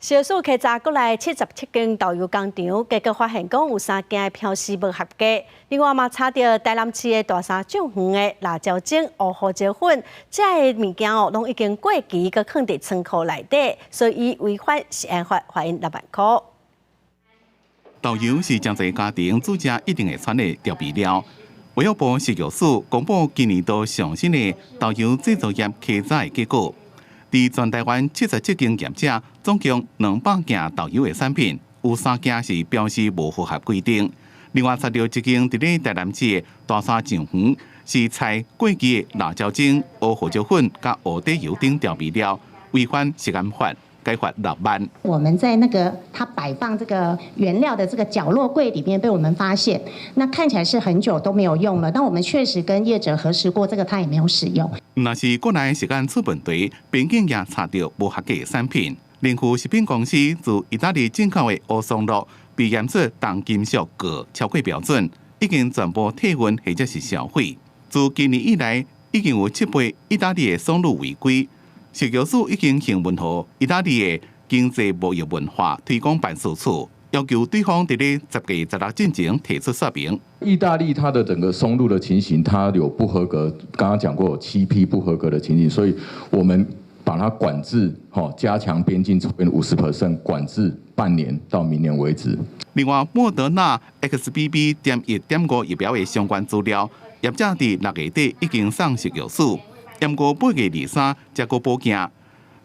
食藥署稽查國內77間豆油工廠，結果發現講有三間標示無合格。另外嘛查著台南市的大沙醬園的辣椒精、烏胡椒粉，這个物件哦，攏已經過期，閣囥佇倉庫內底，所以違反食安法，罰鈞6萬箍。豆油是誠濟家庭煮食一定會摻的調味料。衛福部食藥署公布今年度上新的豆油製造業稽查的結果。佇全台灣77間業者，總共200件豆油的產品，有三件是標示無符合規定。另外，查著一間佇咧台南市的大沙醬園，是採過期的辣椒精、烏胡椒粉佮烏底油等調味料，違反食安法，該罰6萬。我們在那個他擺放這個原料的這個角落櫃裡面被我們發現，那看起來是很久都沒有用了。但我們確實跟業者核實過，這個他也沒有使用。若是國內食安出問題，邊境也查著無合格的產品。聯富食品公司自意大利進口的烏松露被驗出重金屬鉻超過標準，已經全部退運或者是銷毀。自今年以來，已經有七批意大利的松露違規。食藥署已經行文予意大利的經濟貿易文化推廣辦事處，要求對方佇咧10月16進前提出說明。意大利它的整個松露的情形，它有不合格，剛剛講過有七批不合格的情形，所以我們把它管制，加強邊境50% 管制半年到明年為止。另外，莫德納 XBB.1.5疫苗的相關資料，業者佇6月底已經送食藥署。毋過8月23才閣補件。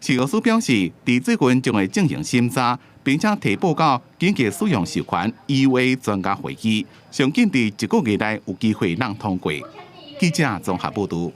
食藥署表示，佇最近將會進行審查，並且提報到緊急使用授權 EUA 專家會議，上緊佇一個月內有機會通過。記者綜合報導。